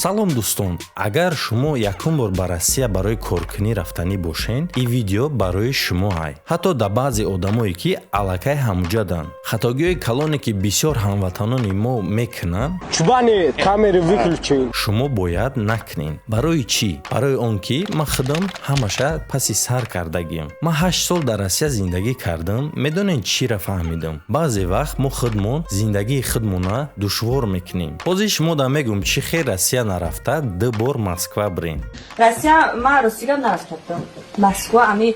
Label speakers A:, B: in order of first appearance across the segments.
A: Салом, дӯстон! Агар шумо якум бор ба Россия барои коркунӣ рафтанӣ бошен, ин видео барои шумо ай. Ҳатто дар баъзе одамое, ки аллакай ҳамуҷаданд. Хатогиҳои калоне, ки бисёр ҳамватанони мо мекунанд,
B: Чубани, камеры выключи.
A: шумо бояд накунед. Барои чӣ? Барои он ки ман худам ҳамаша паси сар кардагиам. Ман 8 сол дар Россия зиндагӣ кардам. Медонед, чиро фаҳмидам? Баъзе вақт мо худмон зиндагии худмона душвор мекунем. Ҳозир шумо да мегӯм, чӣ хел Россия нарафта ду бор Москва бирем.
C: Россия ман ростига нарафтам. Москва ами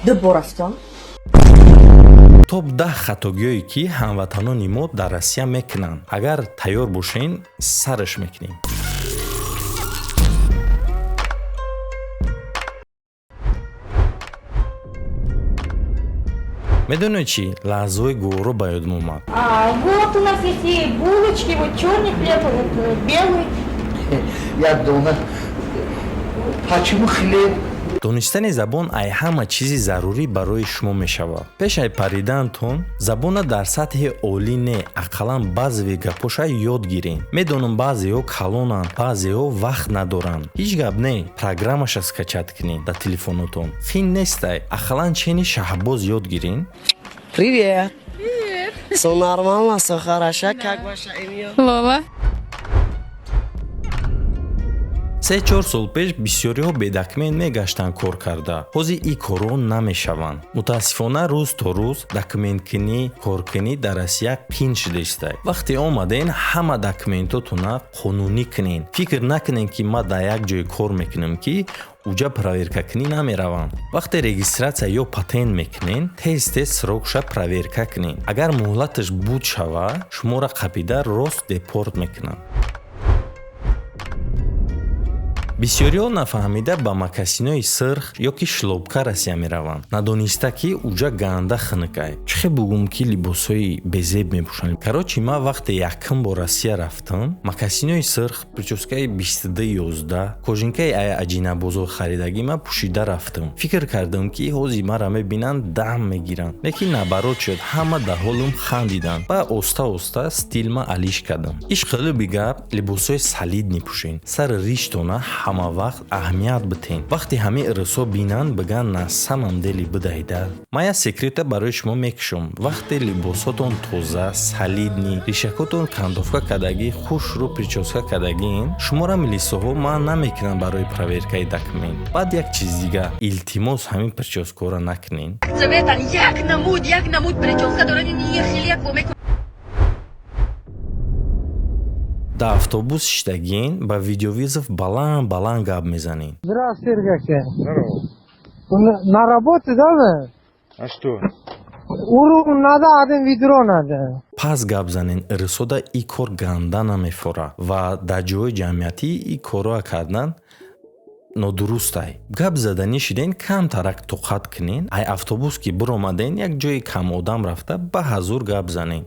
C: ду бор рафтам.
A: Топ 10 хатогиҳое, ки ҳамватанони мо дар Россия мекунанд. Агар тайёр бошен, сараш мекунем. Медонед чӣ лаҳзаҳои гуворо ба ёдам омад?
D: А, вот у нас есть и булочки, вот черный хлеб, вот белый.
E: Як дона. Почему хлеб?
A: Донистани забон ай ҳама чизи зарурӣ барои шумо мешавад. Пеш ай паридаантон забона дар сатҳи олӣ не, ақаллан баъзеви гапоша ёд гирен. Медонам, баъзеҳо калонанд, баъзеҳо вақт надоранд. Ҳеҷ гап не, программаша скачать кунед дар телефонотон. Хин нестай, ақаллан чени Шаҳбоз ёд гирен.
F: Привет. Привет. Все нормально, все хорошо. Как ваше имя?
D: Лола.
A: 3-4 сол пеш бисёриҳо бе документ мегаштанд кор карда. Ҳозир ин корҳо намешаванд. Мутаассифона, рӯз то рӯз документкунӣ, коркунӣ дар Россия қин шуда истай. Вақте омаден, ҳама документотона қонунӣ кунен. Фикр накунен, ки ман дар як ҷой кор мекунам, ки уҷа проверкакунӣ намеравам. Вақте регистрация ё патент мекунен, тез тез срокша проверка кунен. Агар муҳлаташ буд шава, шуморо қапида рост депорт мекунанд. Бисёриҳо нафаҳмида ба мокасинои сирх ё ки шлёпка Россия мераванд, надониста, ки уҷа ганда хунукай. Чӣ хел бугум, ки либосҳои безеб мепӯшанд. Короче, ман вақте якум бор Россия рафтам, мокасинои сирх, прическаи 22-11, кожанкаи ай аҷинабозор харидагӣ ман пӯшида рафтам. Фикр кардам, ки ҳозир маро мебинанд, дам мегиранд, лекин наоборот шуд, ҳама дар ҳолам хандиданд. Ба оста оста стилма алиш кардам. Ишқилиби гап, либосҳои солидный пӯшен, сари риштона ҳама вақт аҳамият битен. Вақте ҳамаи ирисҳо бинанд, биган: «На самом деле бидайда». Ман як секрета барои шумо мекушам: вақте либосҳотон тоза, солидный, ришакотон кантовка кардагӣ, хушрӯ прическа кардагиин, шуморо милисоҳо манъ намекунанд барои проверкаи документ. Баъд як чиз дига: илтимос, ҳамин прическаҳоро накунен.
G: Цветан, як намуд, як намуд прическа дорад, ин хеле як мекунад.
A: Дар автобус шиштагиен, ба видеовызов баланд баланд гап мезанед.
H: Здравствуйте, Сергей. Здорово. На работе, да, вы?
I: А что?
H: Урун надо, один ведро надо.
A: Пас гап занен, ирисода и кор ганда намефора ва дар ҷойи ҷамъиятӣ и корро кардан нодурустай. Гап заданӣ шиден, камтарак тоқат кунен. Ай автобус ки биромаден, як ҷои камодам рафта, ба ҳазур гап занен.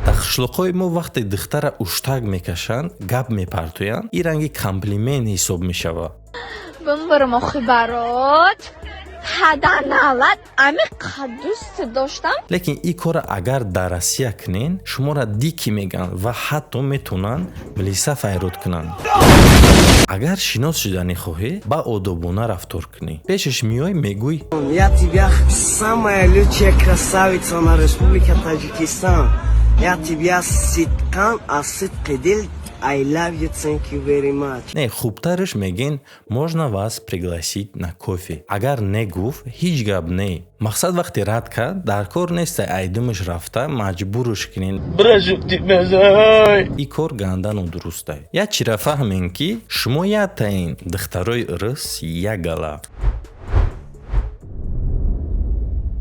A: Дар қишлоқҳои мо вақте духтара уштак мекашанд, гап мепартоянд, ин ранги комплимент ҳисоб мешавад.
D: Бимбирм охи барот. Ҳаданалат ами қаддуст доштам.
A: Лекин ин корро агар дар Россия кунен, шуморо дикий мегӯянд ва ҳатто метавонанд милиса файрод кунанд. Агар шинос шуданӣ хоҳӣ, ба одобона рафтор кунӣ. Пешаш меой, мегӯй:
F: Я тебя самая лучшая красавица на Республике Таджикистан. Я тебя сидқан аз сидқи дил I love you, thank you very much.
A: Не, хубтараш мегӯен: «Можно вас пригласить на кофе?» Агар не гуфт, ҳеҷ гап не. Мақсад, вақте рад кард, дар кор неста айдумаш рафта маҷбурш кунен. Ин кор ганда нодурустай. Як чира фаҳмем, ки шумо яктаин, духтарои урус як гала.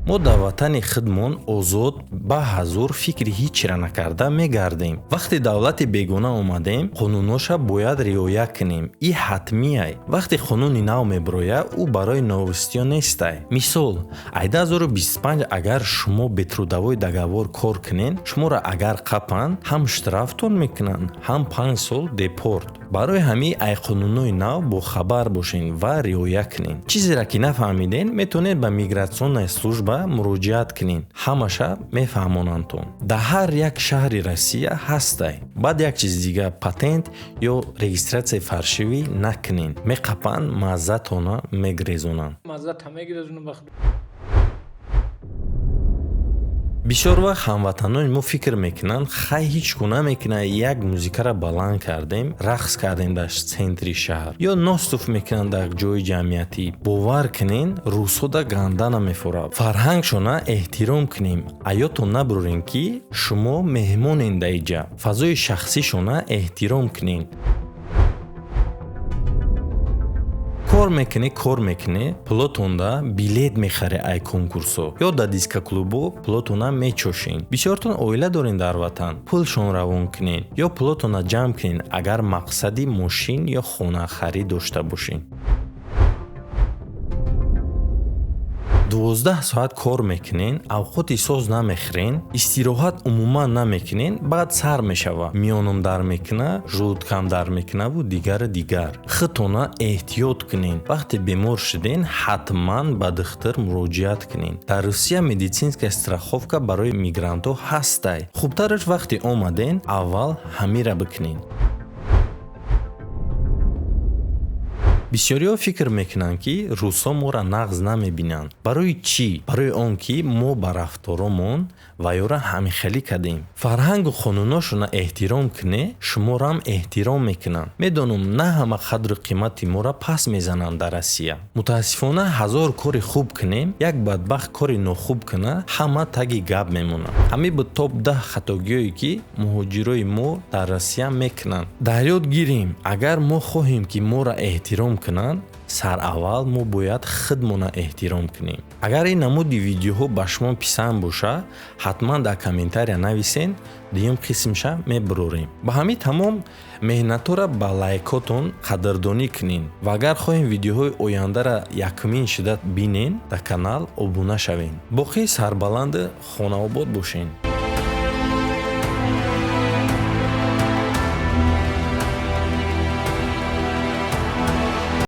A: Мо дар ватани худмон озод, ба ҳазур фикри ҳеҷ чира накарда мегардем. Вақте давлати бегона омадем, қонуноша бояд риоя кунем, и ҳатмиай. Вақте қонуни нав мебирояд, ӯ барои новостиё нестай. Мисол, ай 2025 агар шумо бе трудовой договор кор кунен, шуморо агар қапанд, ҳам штрафтон мекунанд, ҳам 5 сол депорт. Барои ҳамин ай қонунҳои нав бохабар бошен ва риоя кунен. Чизеро ки нафаҳмиден, метавонед ба миграционная служба муроҷиат кунен, ҳамаша мефаҳмонандтон. Дар ҳар як шаҳри Россия ҳастай. Баъд як чизи дига, патент ё регистратсияи фаршивӣ накунен, меқапанд, маззатона мегрезонанд. Бисёр вақт ҳамватанони мо фикр мекунанд, хай ҳеҷ ку намекунад, як музикаро баланд кардем, рақс кардем дар центри шаҳр ё ностуф мекунанд дар ҷои ҷамъиятӣ. Бовар кунен, рӯзҳода ганда намефорад. Фарҳангшона эҳтиром кунем, аётон набурен, ки шумо меҳмонен дар иҷа. Фазои шахсишона эҳтиром кунен. Кор мекунӣ, кор мекунӣ, пулотонда билет мехарӣ ай конкурсо ё дар дискоклубо пулотона мечошен. Бисёртон оила дорен дар ватан, пулшон равон кунен ё пулотона ҷамъ кунен, агар мақсади мошин ё хонахарӣ дошта бошен. 12 соат кор мекунен, авқоти соз намехӯрен, истироҳат умуман намекунен, баъд сар мешава. Миёнам дар мекуна, желудкам дар мекунаву дигару дигар. Худтона эҳтиёт кунен. Вақте бемор шуден, ҳатман ба духтур муроҷиат кунен. Дар Русия медицинская страховка барои мигрантҳо ҳастай. Хубтараш вақте омаден, аввал ҳамира бикунен. Бисёриҳо фикр мекунанд, ки русҳо моро нағз намебинанд. Барои чӣ? Барои он ки мо ба рафторомон ва ёра ҳамихелӣ кардем. Фарҳангу қонуношона эҳтиром куне, шуморо ҳам эҳтиром мекунанд. Медонам, на ҳама қадру қимати моро пас мезананд дар Россия. Мутаассифона, 1000 кори хуб кунем, як бадбахт кори нохуб куна, ҳама таги гап мемонад. Ҳамин буд топ 10 хатогиҳое, ки муҳоҷирои мо дар Россия мекунанд. Дар ёд гирем, агар мо хоҳем, ки моро эҳтиром кунанд, сараввал мо бояд худмона эҳтиром кунем. Агар ин намуди видеоҳо ба шумо писанд боша, ҳатман дар комментария нависен, дуюм қисмша мебурорем. Ба ҳамин тамом, меҳнатҳоро ба лайкотон қадрдонӣ кунен ва агар хоҳем видеоҳои ояндаро якумин шуда бинен, дар канал обуна шавен. Боқӣ сарбаланду хонаобод бошен.